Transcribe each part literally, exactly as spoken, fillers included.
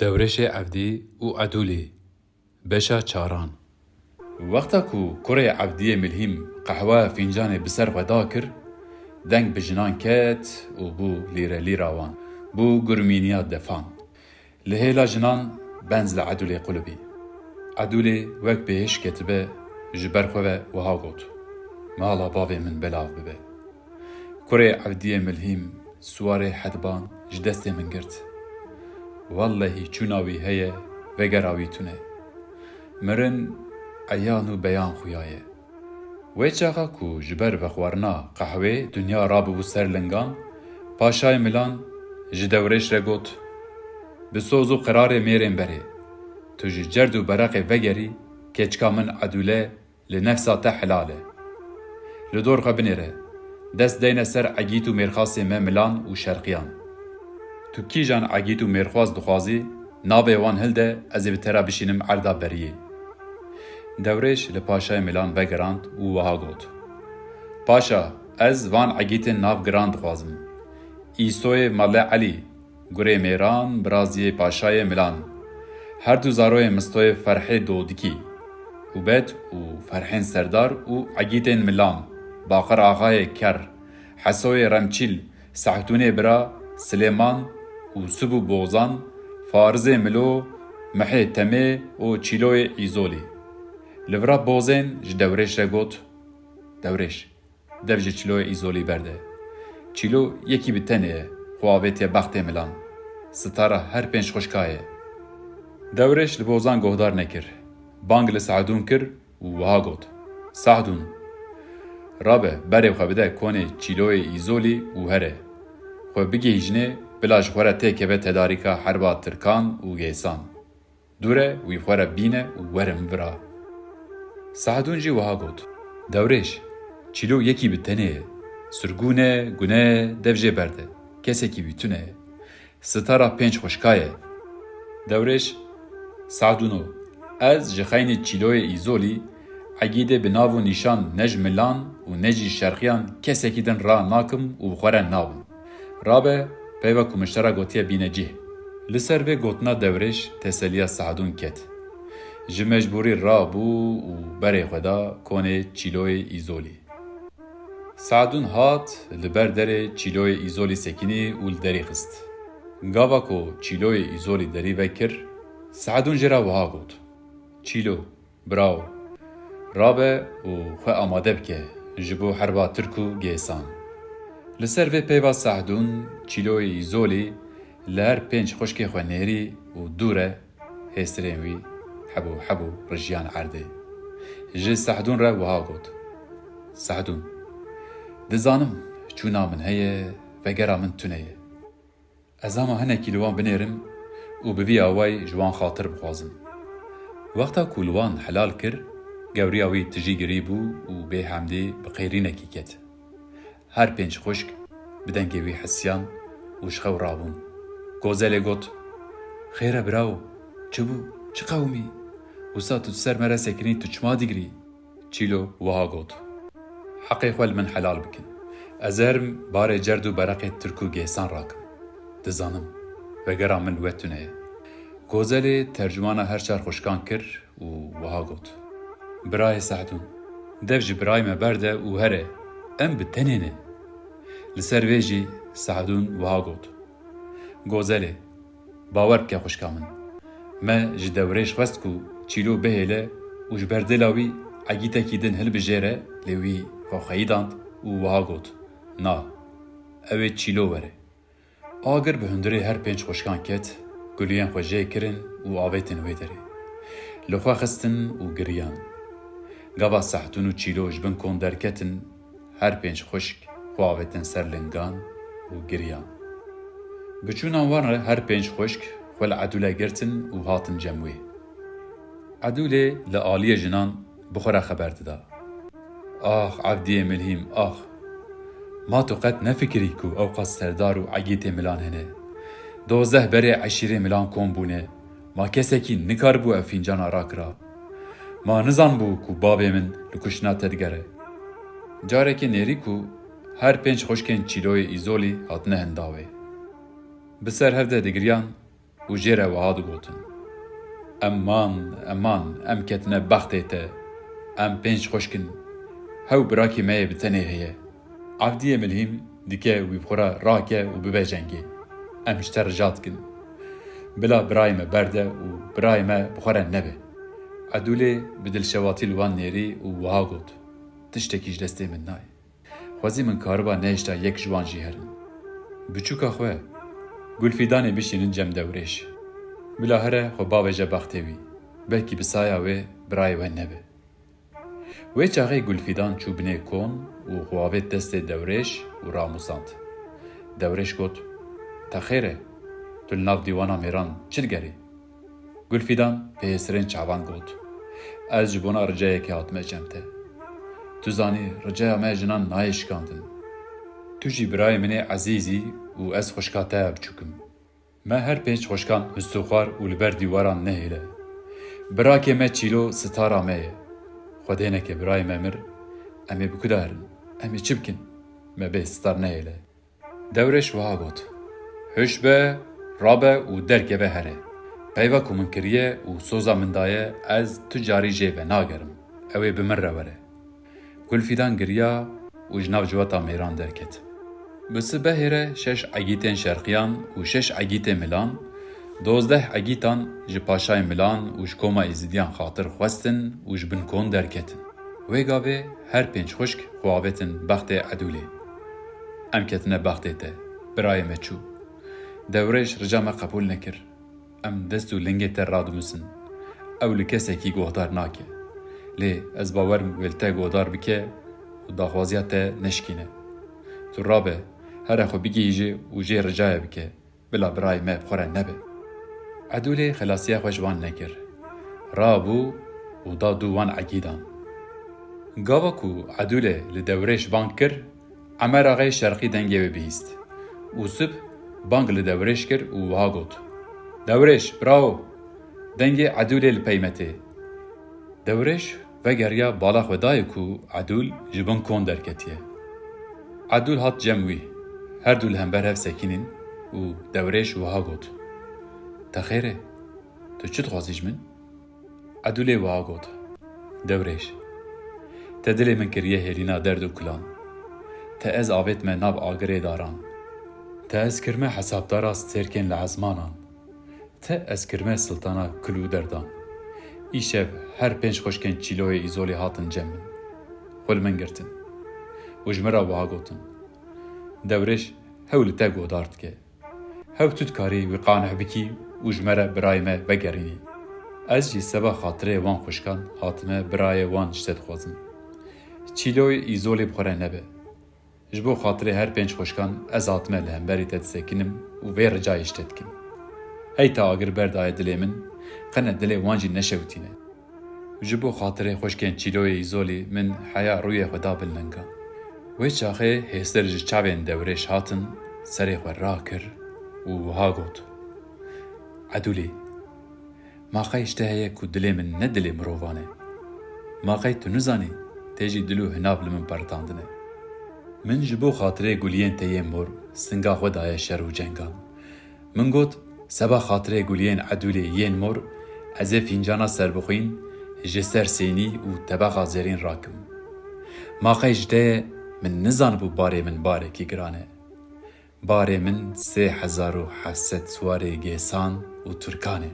Dewrêşê Evdî û Edûlî, beşa çaran. Wexta ku kurê Evdiyê Milhîm qehwe fîncanê bi ser xwe da kir, deng bi jinan ket û bû lîre lîra wan, bû gurmîniya defan. Li hêla jinan benz li Edûlê qulibî. Edûlê wek bêhiş ketibe, ji ber xwe ve wiha got: "Mala bavê min belav bibe." Kurê Evdiyê Milhîm siwarê hedban ji destê min girt. Wellehî çûna wî heye, vegera wî tune. Mirin eyan û beyan xuya ye. Wê çaxa ku ji ber vexwarina qehwê dinya rabûbû ser lingan, paşayê Milan ji Dewrêş re got: "Bi soz û qirarê mêrên berê, tu ji cerd û bereqê vegerî, keçika min Edûle li nefsa te helal e. Li dor xwe binêre, dest deyne ser egît û mêrxasê me Milan û Şerqiyan. Tu kîjan egît û mêrxas dixwazî, navê wan hilde, ez ê bi te re bişînim erda beriyê." Dewrêş li paşayê Milan vegerand û wiha got: "Paşa, ez van egîtên navgiran dixwazim. Îsoyê Mele Elî, gurê Mêran, biraziyê paşayê Milan. Her du zaroyê Mistoyê Ferhê Dodikî, Ubed û Ferhên Serdar û egîtên Milan, Baqir Axayê Ker, Hesoyê Remçîl, Sehdûnê Bira, Silêman û Sib û Bozan, Farizê Milo, Mihê Temê û Çîloyê Îzolî." Li vira Bozên ji Dewrêş re got: "Dewrêş, dev ji Çîloyê Îzolî berde. Çîlo yekî bi tenê ye, xwe avêtiye bextê Milan. Sitara her pênc xwişka ye." Dewrêş li Bozan guhdar nekir. Bang li Sehdûn kir û wiha got: "Sehdûn, rabe, berê xwe bide konê Çîloyê Îzolî û here. Xwe bigihîjinê, bila ji xwe re têkeve tedarîka herba Tirkan û Gêsan. Dûre wî xwe re bîne û were min vira." Sehdûn jî wiha got: "Dewrêş, Çîlo yekî bi tenê ye. Sirgûn e, gune ye, dev jê berde. Kesekî wî tune ye. Sitara pênc xwişka ye." Dewrêş: "Sehdûno, ez ji xeynî Çîloyê Îzolî, egîdê bi nav û nîşan ne ji Milan û ne jî Şerqiyan kesekî din ra nakim û bi xwe re nabim. Rabe, peyva ku min ji te re gotiye bîne cih." Li ser vê gotina Dewrêş teseliya Sehdûn ket. Ji mecbûrî rabû û berê xwe da konê Çîloyê Îzolî. Sehdûn hat, li ber derê Çîloyê Îzolî sekinî û li derî xist. Gava ku Çîloyê Îzolî derî vekir, Sehdûn jê re wiha got: "Çîlo, birawo, rabe û xwe amade bike ji bo herba Tirk û Gêsan." Li ser vê peyva Sehdûn, Çîloyê Îzolî li her pênc xwişkê xwe nêrî û dûre hêsirên wî hebû hebû rijiyan erdê. Ji Sehdûn re wiha got: "Sehdûn, dizanim çûna min heye, vegera min tune ye. Ez ama hinekî li wan binêrim û bi vî awayî ji wan xatir bixwazim." Wexta ku li wan helal kir, gewriya wî tijî girî bû û bêhemdî bi qêrînekî ket. Her pênc xwişk bi dengê wî hisiyan û ji xew rabûn. Gozelê got: "Xêr e birawo, çi bû, çi qewimî? Wisa tu di ser me re sekinî, tu çima digirî?" Çîlo wiha got: "Heqê xwe li min helal bikin. Ez ê herim barê cerd û bereqê Tirk û Gêsan rakim. Dizanim, vegera min li we tune ye." Gozelê tercumana her çar xwişkan kir û wiha got: "Birayê Sehdûn, dev ji birayê me berde û here, em bi tenê ne." Li ser vê jî Sehdûn wiha got: "Gozelê, bawer bike xwişka min. Me ji Dewrêş xwest ku Çîlo bihêle û ji ber dêla wî egîtekî din hilbijêre, lê wî xwe xeyidand û wiha got: 'Na, ew ê Çîlo were.'" Agir bi hundirê her pênc xwişkan ket, guliyên xwe jê kirin û avêtin wê derê. Li xwe xistin û giriyan. Gava Sehdûn û Çîlo ji bin kon derketin, her pênc xwişk xwe avêtin ser lingan û giriyan. Bi çûna wan re her pênc xwişk xwe li Edûle girtin û hatin cem wê. Edûlê li aliyê jinan bi xwe re xeber dida: "Ax, Evdiyê Milhîm, ax! Ma tu qet nefikirî ku ewqas serdar û egîtê Milan hene? Dozdeh berê eşîrê Milan kom bûne. Ma kesekî nikaribû ev fîncana rakira? Ma nizanbû ku bavê min li kuştina te digere?" Carekê nêrî ku her pênc xwişkên Çîloyê Îzolî hatine hinda wê. Bi ser hev de digiriyan, û jê re wiha digotin: Eman, eman, em ketine bextê te. Em pênc xwişk in. Hew birakê me yê bi tenê heye. Evdiyê Milhîm dike wî bi xwe re rake û bibe cengê. Em ji te rica dikin. Bila birayê me berde û birayê me bi xwe re nebe. Edûlê bi dilşewatî li wan nêrî û wiha got: Tiştekî ji destê min nayê. Xwezî min kariba nehişta yek ji wan jî herin. Biçûka xwe, Gulfîdanê bişînin cem Dewrêş. Bila here xwe bavêje bextê wî. Belkî bi saya wê birayê we nebe. Wê çaxê Gulfîdan çû binê kon û xwe avêt destê Dewrêş û ramûsand. Dewrêş got: Te xêr e, tu li nav dîwana mêran çi digerî? Gulfîdan bi hêsirên çavan got: Ez ji bona ricayekê hatime cem te. Tu zanî, ricaya me jinan nayê şikandin. Tu jî birayê min ê ezîz î û ez xwişka te ya biçûk im. Me her pênc xwişkan hustûxwar û li ber dîwaran nehêle. Birakê me Çîlo sitara me ye. Xwedê neke birayê me mir, em ê bi ku de herin? Em ê çi bikin? Me bê sitar nehêle. Dewrêş wiha got: Huş be, rabe û derkeve here. Peyva ku min kiriye û soza min daye, ez tu carî jê venagerim. Ew ê bi min re were. Gulfîdan giriya û ji nav civata mêran derket. Bi sibehê re şeş egîtên şerqiyan û şeş egîtên milan, dozdeh egîtan ji paşayên milan û ji koma Êzidiyan xatir xwestin û ji bin kon derketin. Wê gavê her pênc xwişk xwe avêtin bextê Edûlê. Em ketine bextê te, birayê me çû. Dewrêş rica me qebûl nekir. Em dest û lingê te radinusin. Ew li kesekî guhdar nake. Lê ez bawer im wê li te guhdar bike û daxwaziya te neşikîne. Tu rabe, here xwe bigihîje û jê ricayê bike, bila birayê me bi xwe re nebe. Edûlê xelasiya xwe ji wan nekir. Rabû û da dû wan egîdan. Gava ku Edûlê li Dewrêş bang kir, Emer Axayê Şerqî dengê wê bihîst û sib bang li Dewrêş kir û wiha got: Dewrêş, birawo! Dengê Edûlê li pey me tê. Dewrêş vegeriya bala xwe dayê ku Edûl ji bin kon derketiye. Edûl hat cem wî. Her du li hember hev sekînîn û Dewrêş wiha got: Te xêr e? Tu çi dixwazî ji min? Edûlê wiha got: Dewrêş, te dilê min kiriye hêlîna derd û kulan. Te ez avêtme nav agirê daran. Te ez kirme hesabdara stêrkên li ezmanan. Te ez kirme siltana kul û derdan. Îşev her pênc xwişkên Çîloyê Îzolî hatin cem min. Xwe li min girtin. Û ji min re wiha gotin: Dewrêş hew li te godar dike. Hew tu dikarî wî qaneh bikî û ji me re birayê me vegerînî. Ez jî seba xatirê wan xwişkan hatime birayê wan ji te dixwazim. Çîloyê Îzolî bi xwe re nebe. Ji bo xatirê her pênc xwişkan ez hatime li hemberî te disekinim û vê ricayê ji te dikim. Heyta agir berdaye dilê min, qene dilê wan jî neşewitîne. Ji bo xatirê xwişkên Çîloyê Îzolî min heya rûyê xwe da bin lingan. Wê çaxê hêsir ji çavên Dewrêş hatin, serê xwe rakir û wiha got: Edûlî, ma qey ji te heye ku dilê min ne dilê mirovan e? Ma qey tu nizanî tê jî dil û hinav li min pertandine? Min ji bo xatirê guliyên te yên mor singa xwe daye şer û cengan. Min got, seba xatirê guliyên Edûlê yên mor, ez ê fîncana serbixwîn ji ser sênî û tebexa zêrîn rakim. Ma qey ji te ye, min nizanibû barê min barekî giran e. Barê min sê hezar û heft sed siwarê gêsan û tirkan e.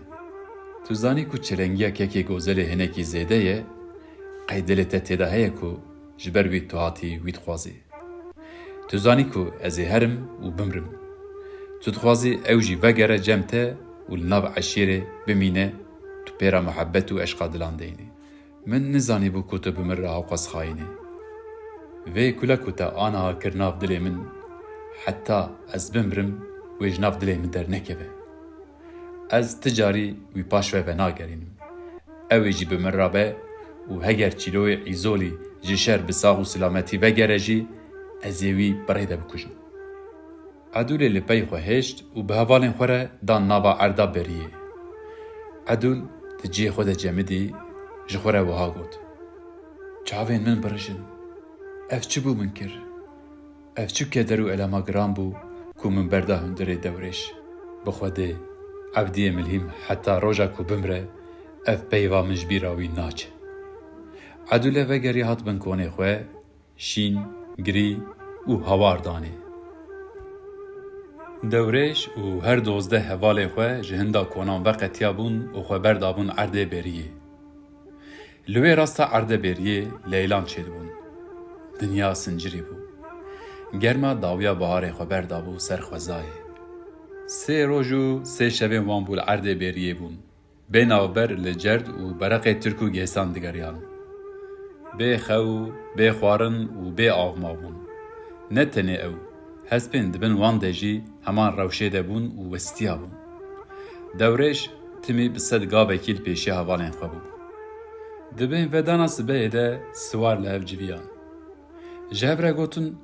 Tu zanî ku çelengiya kekê Gozelê hinekî zêde ye, qey dilê te tê de heye ku ji ber wî tu hatî wî dixwazî. Tu zanî ku ez ê herim û bimrim. Tu dixwazî ew jî vegere cem te û li nav eşîrê bimîne, tu pêra muhebbet û eşqa dilan deyînî. Min nizanîbû ku tu bi min re hewqas xayîn î. Vê kule ku te aniha kir nav dilê min, heta ez bimrim, wê ji nav dilê min dernekeve. Ez ti carî wî paş ve venagerînim. Ew ê jî bi min re be û heger Çîloyê Îzolî ji şer bi sax û silametî vegere jî, ez ê wî bi rê de bikujim. Edûlê li pey xwe hêşt û bi hevalên xwe re dan nava erda beriyê. Edûl di cihê xwe de cemidî, ji xwe re wiha got: Çavên min birijin. Ev çi bû min kir? Ev çi keder û elama giran bû ku min berda hundirê Dewrêş? Bi Xwedê, Evdiyê Milhîm heta roja ku bimre, ev peyva min ji bîra wî naçe. Edûle vegerî hat bin konê xwe, şîn, girî û hawar danê. Dewrêş û her dozdeh hevalên xwe ji hinda konan veqetiyabûn û xwe berdabûn erdê beriyê. Li wê rasta erdê beriyê leylan çêdibûn. Dinya sincirî bû. Germa dawiya biharê xwe berdabû ser xwezayê. Sê roj û sê şevên wan bû li erdê beriyê bûn. Bê navber li cerd û bereqê tirk û gêsan digeriyan. Bê xew, bê xwarin û bê av mabûn. Ne tenê ew, hespên di bin wan de jî heman rewşê de bûn û westiya bûn. Dewrêş timî bi sed gavekî li pêşiya hevalên xwe bû. Di bên vedana sibehê de siwar li hev civiyan. Ji hev re gotin,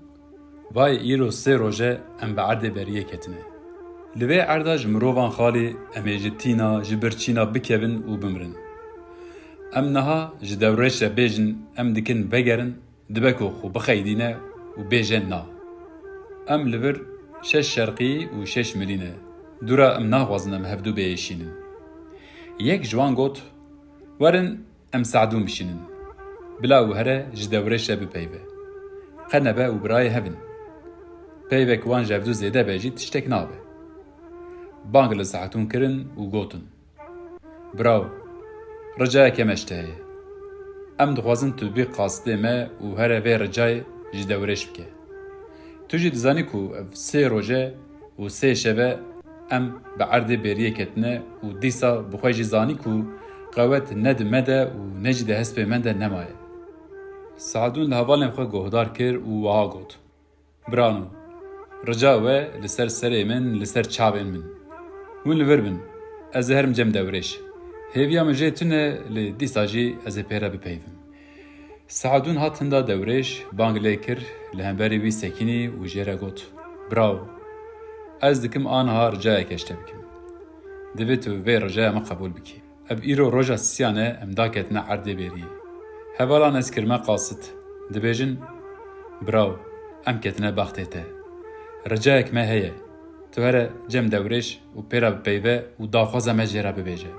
Vay îro sê roj e em bi erdê beriyê ketine. Li vê erda ji mirovan xalî em ê ji tîna, ji birçîna bikevin û bimirin. Em niha ji Dewrêş re bêjin em dikin vegerin, dibe ku xwe bixeydîne û bêje na. Em li vir şeş şerqî û şeş mirî ne. Dûra em naxwazin em hevdu biêşînin. Yek ji wan got, Werin em Sehdûn bişînin. Bila û here ji Dewrêş re bipeyve. Qenebe û birayê hev in. Peyvek wan ji hevdu zêde be jî tiştek nabe. Bang li Sehdûn kirin û gotin, Biraw, ricayeke me ji te heye. Em dixwazin tu bî qasdê me û here vê ricayê ji Dewrêş bike. Tu jî dizanî ku ev sê roj e û sê şev e em bi erdê bêriyê ketine û dîsa bi xwe jî zanî ku qewet ne di me de û ne jî di hespê me de nemaye. Sehdûn li hevalên xwe guhdar kir û wiha got, Birano, rica we li ser serê min, li ser çavên min. Hûn li vir bin, ez ê herim cem Dewrêş. Hêviya min jê tune, lê dîsa jî ez ê pê re bipeyvim. Sehdûn hat hinda Dewrêş, bang lê kir, li hemberî wî sekinî û jê re got, Birawo, ez dikim aniha ricayeke ji te bikim. Divê tu vê ricaya min qebûl bikî. Ev îro roja sisiyan e, em daketine erdê bêriyê. Hevalan ez kirime qasit. Dibêjin, Birawo, em ketine baxtê te. Ricayek me heye. Tu here cem Dewrêş û pê re bipeyve û daxwaza me jê re bibêje.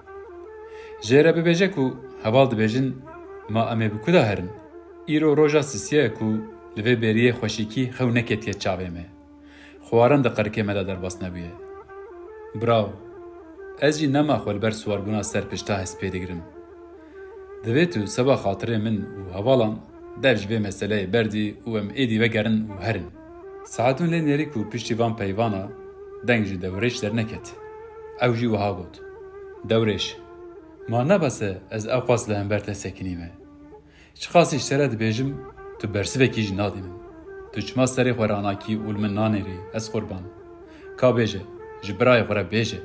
Jê re bibêje ku heval dibêjin, Ma em ê bi ku de herin? Îro roja sisiya ye ku li vê bêriyê xweşikî xew neketiye çavê me. Xwarin di qirikê me de derbas nebûye. Birawo, ez jî nema xwe li ber siwarbûna ser pişta hespê digirim. Divê tu seba xatirê min û hevalan dev ji vê meseleyê berdî û em êdî vegerin û herin. Sehdûn lê nêrî ku piştî van peyvana deng ji Dewrêş derneket. Ew jî wiha got, Dewrêş, ma ne bes e ez ewqas li hember te sekinîme. Çiqasî ji te re dibêjim, tu bersivekî jî nadî min. Tu çima serê xwe ranakî û li min nanêrî, ez qurban? Ka bêje, ji birayê xwe re bêje.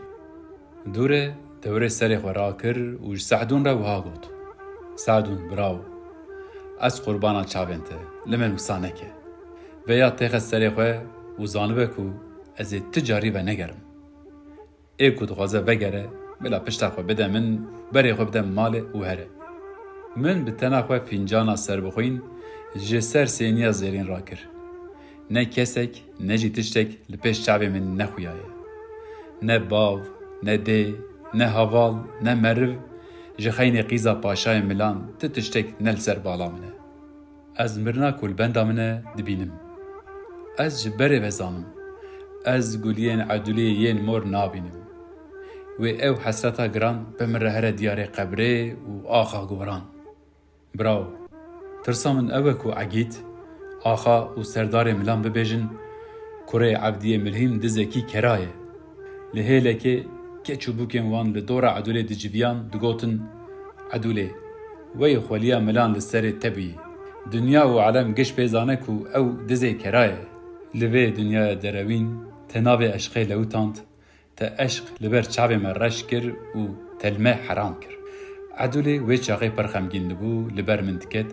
Dûre Dewrêş serê xwe rakir û ji Sehdûn re wiha got, Sehdûn, birawo, ez qurbana çavên te, li min wisa neke. Vêya têxe serê xwe û zanibe ku ez ê tu carî venegerim. Ê ku dixwaze vegere, bila pişta xwe bide min, berê xwe bide malê û here. Min bi tena xwe fîncana serbixwîn ji ser sêniya zêrîn rakir. Ne kesek, ne jî tiştek li pêş çavê min nexuyaye. Ne bav, ne dê, ne heval, ne meriv, ji xeynê qîza paşayê milan ti tiştek ne li ser bala min e. Ez mirina ku li benda min e dibînim. Ez ji berê ve zanim. Ez guliyên Edûlê yên mor nabînim. Wê ew hesreta giran bi min re here diyarê qebrê û axa goran. Birawo, tirsa min ew e ku Egîd, axa û serdarê milan bibêjin, kurê Evdiyê Milhîm dizekî kera ye. Li hêlekê keç û bûkên wan li dora Edûlê diciviyan digotin, Edûlê, wê yê xweliya milan li serê te bûyî. Dinya û elem giş pê zane ku ew dizê kera ye. Li vê dinyaya derewîn te navê eşqê lewitand, te eşq li ber çavê me reş kir û te li me heram kir. Edûlê wê çaxê pir xemgîn dibû, li ber min diket,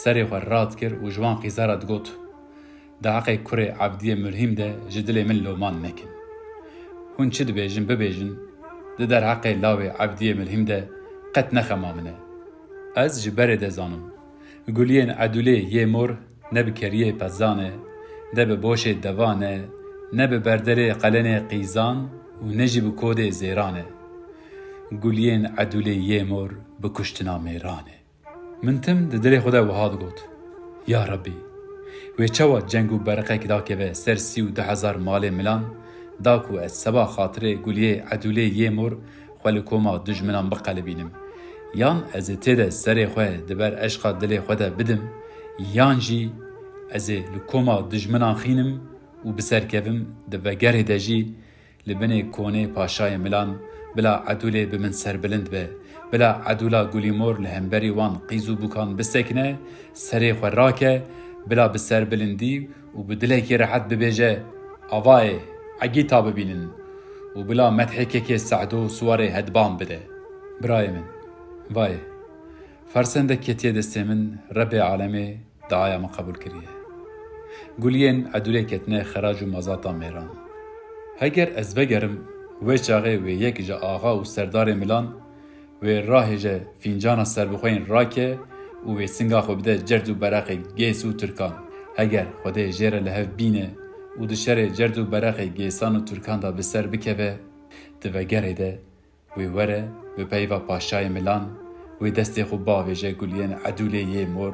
serê xwe radikir û ji wan qîza re digot, Di heqê kurê Evdiyê Milhîm de ji dilê min loman nekin. Hûn çi dibêjin bibêjin, di derheqê lawê Evdiyê Milhîm de qet ne xema min e. Ez ji berê de zanim. Guliyên Edûlê yê mor ne bi keriyê pezan e, ne bi boşê devan e, ne bi berderê qelenê qîzan û û ne jî bi kodê zêran e. Guliyên Edûlê yê mor bi kuştina mêran e. Min tim di dilê xwe de wiha digot, Ya Rebbî, wê çawa ceng û beriqek dakeve ser sî û du hezar malê milan, da ku ez seba xatirê Guliyê Edûlê yê mor xwe li koma dijminan biqelibînim? Yan ez ê tê de serê xwe di ber eşqa dilê xwe de bidim, yan jî ez ê li koma dijminan xînim û bi ser kevim, di vegerê de jî li binê konê paşayê milan, bila Edûlê bi min serbilind be, bila Edûla Gulîmor li hemberî wan qîz û bûkan bisekine, serê xwe rake, bila bi serbilindî û bi dilekî rehet bibêje, Avayê, Egîta bibînin û bila medhê kekê Sehdo û Siwarê hedban bide. Birayê min, vayê, fersendek ketiye destê min, Rebbê alemê, Diaya min qebûl kiriye. Guliyên Edûlê ketine xerac û mazata mêran. Heger ez vegerim, wê çaxê wê yek ji axa û serdarê milan, wê rahêje fîncana serbixweyên rake û wê singa xwe bide cerd û bereqê gês û tirkan. Heger Xwedê jê re li hev bîne û di şerê cerd û bereqê gêsan û tirkan de bi ser bikeve, di vegerê de, wê were, bi peyva paşayê milan, wê destê xwe bavêje Guliyên Edûlê yê mor,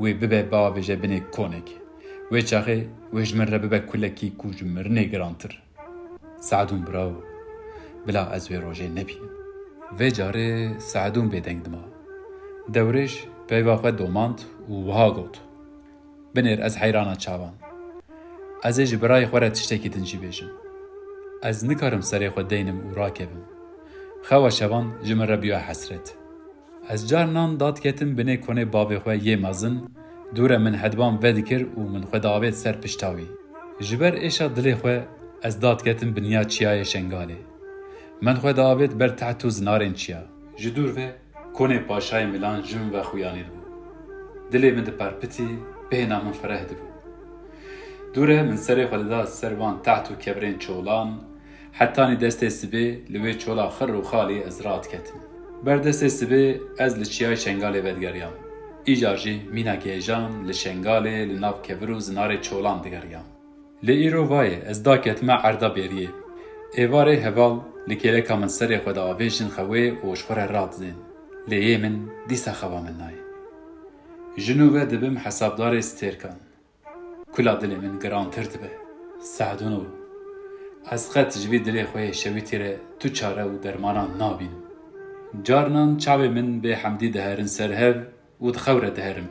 wê bibe bavêje binê konek. Wê çaxê wê ji min re bibe kulekî ku ji mirinê girantir. Seedûn birawo, bila ez wê rojê nebînim. Vê carê Seedûn bêdeng dima. Dewrêş peyva xwe domand û wiha got, Binêr ez heyrana çavan. Ez ê ji birayê xwe re tiştekî din jî bêjim. Ez nikarim serê xwe deynim û rakevim. Xewa şevan ji min re bûye hesret. Ez carinan dadiketim binê konê bavê xwe yê mezin, dûre min hedban vedikir û min xwe diavêt ser pişta wî. Ji ber êşa dilê xwe ez dadiketim bi niya çiyayê Şengalê. Min xwe diavêt ber teht û zinarên çiya. Ji dûr ve Konê paşayê milan ji min ve xuyanî dibû. Dilê min diperpitî, bêhna min fireh dibû. Dûre min serê xwe dida ser van teht û kevirên çolan, hetanî destê sibê li wê çola xir û xalî ez radiketim. Ber destê sibê ez li çiyayê Şengalê vedigeriyam. Îcar jî mîna gêjan li Şengalê li nav kevir û zinarê çolan digeriyam. Lê îro vayê ez daketime erda bêriyê. Êvarê heval li kêleka min serê xwe diavêjin xewê û ji xwe re radizên. Lê yê min dîsa xewa min nayê. Ji nû ve dibim hesabdarê stêrkan. Kula dilê min girantir dibe. Seedûno, ez qet ji vî dilê xwe yê şewitî re tu çare û dermanan nabînim. Carinan çavê min bê hemdî diherin ser hev, û di xew re diherim.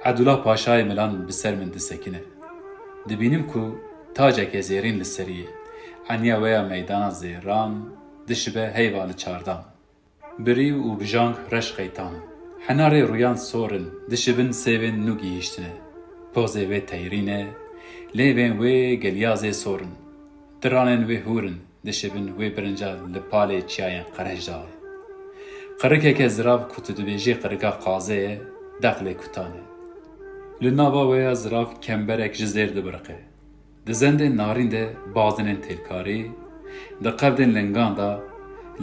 Edûla Paşayê Milan bi ser min disekine. Dibînim ku taceke zêrîn li serî ye. Eniya wê ya meydana zêran dişibe heyva li çardan. Birî û bijang reş qeytan in. Henarê rûyan sor in, dişibin sêvên nû gihîştine. Pozê wê teyrîn e, lêvên wê gelyazê sor in. Diranên wê hûr in. Dişibin wê birinca li palê çiyayên qerec dayê. Qirikeke zirav ku tu dibêjî qirika qazê ye, deq lê kutan e. Li nava wê ya zirav kemberek ji zêr dibiriqe. Di zendên narîn de bazinên têlkarî, di qevdên lingan de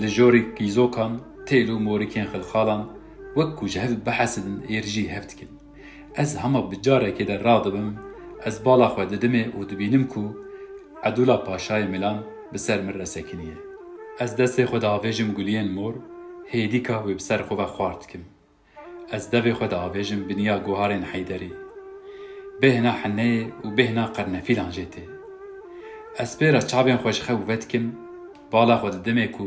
li jorî kîzokan têl û morikên xilxalan wek ku ji hev bihesidin êrîşî hev dikin. Ez hema bi carekê de radibim, ez bala xwe didimê û dibînim ku Edûla Paşayê Milan bi ser min re sekiniye. Ez destê xwe diavêjim guliyên mor, hêdîka wê bi ser xwe ve xwar dikim. Ez devê xwe diavêjim bi niya guharên Heyderî. Bêhna heneyê û bêhna qernefîlan jê tê. Ez pê re çavên xwe ji xew vedikim, bala xwe didimê ku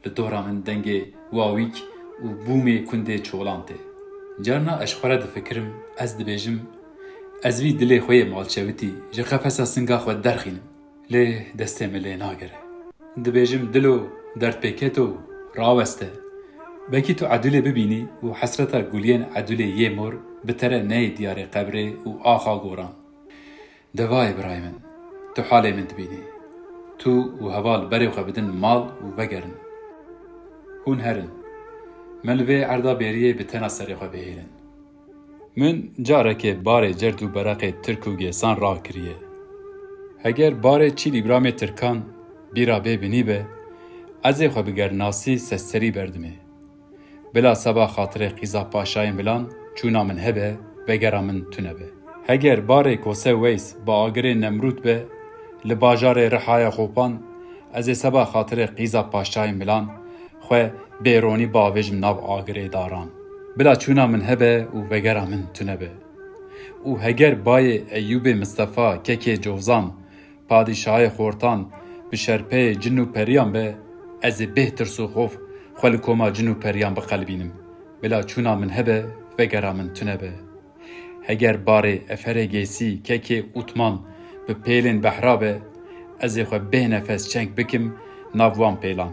li dora min dengê wawîk û bûmê kundê çolan tê. Carna ez ji xwe re difikirim, ez dibêjim, ez vî dilê xwe yê malçewitî ji qefesa singa xwe derxînim. Lê destê min lê nagere. Dibêjim, dilo, derd pê keto, raweste. Belkî tu Edûlê bibînî û hesreta guliyên Edûlê yê mor bi te re neyê diyarê qebrê û axa goran. De vayê birayê min, tu halê min dibînî. Tu û heval berê xwe bidin mal û vegerin. Hûn herin. Me li vê erda bêriyê bi tena serê xwe bihêlin. Min carekê barê cerd û beraqê tirk û gêsan rakiriye. Heger barê çîl îbramê tirkan bîra bê binî be, ez ê xwe bi gernasî seserî berdimê. Bila seba xatirê qîza paşayê milan çûna min hebe, vegera min tune be. Heger barê Kose Weys bi agirê Nemrûd be, li bajarê Rihaya Xopan, Ez ê seba xatirê qîza paşayê milan xwe bêronî bavêjim nav agirê daran. Bila çûna min hebe û vegera min tune be. Û heger bayê Eyûbê Mistefa kekê Cozan, padîşahê xortan, bi şerpeyê cin û periyan be, ez ê bêh tirs û xof xwe li koma cin û periyan biqelibînim. Bila çûna min hebe, vegera min tune be. Heger barê Eferê Gêsî kekê Utman bi pêlên behra be, ez ê xwe bê nefes çeng bikim nav wan pêlan.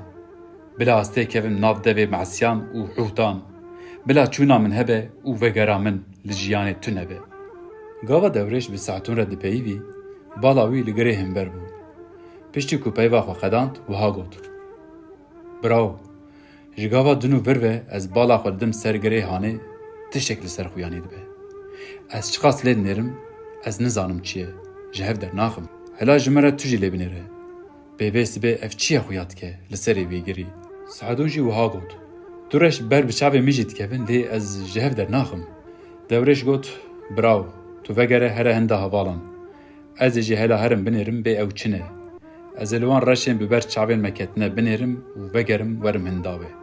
Bila ez têkevim nav devê mesiyan û hûtan. Bila çûna min hebe û vegera min li jiyanê tune be. Gava Dewrêş bi Sehdûn re dipeyivî, bala wî li girê himber bû. Piştî ku peyva xwe qedand, wiha got: Birawo, ji gava din û vir ve ez bala xwe didim ser girê hanê, tiştek li ser xuyanî dibe. Ez çiqas lê dinêrim, ez nizanim çi ye, ji hev dernaxim. Hela ji min re tu jî lê binêre. Bê vê sibê ev çi ye xuya dike li serê vê girî? Sehdûn jî wiha got: Tu reş ber bi çavê min jî dikevin, lê ez ji hev dernaxim. Dewrêş got: Birawo, tu vegere here hinda hevalan. Ez ê jî hela herim binêrim bê ew çi ne. Ez ê li wan reşên bi ber çavên me ketine binêrim û vegerim werim hinda we.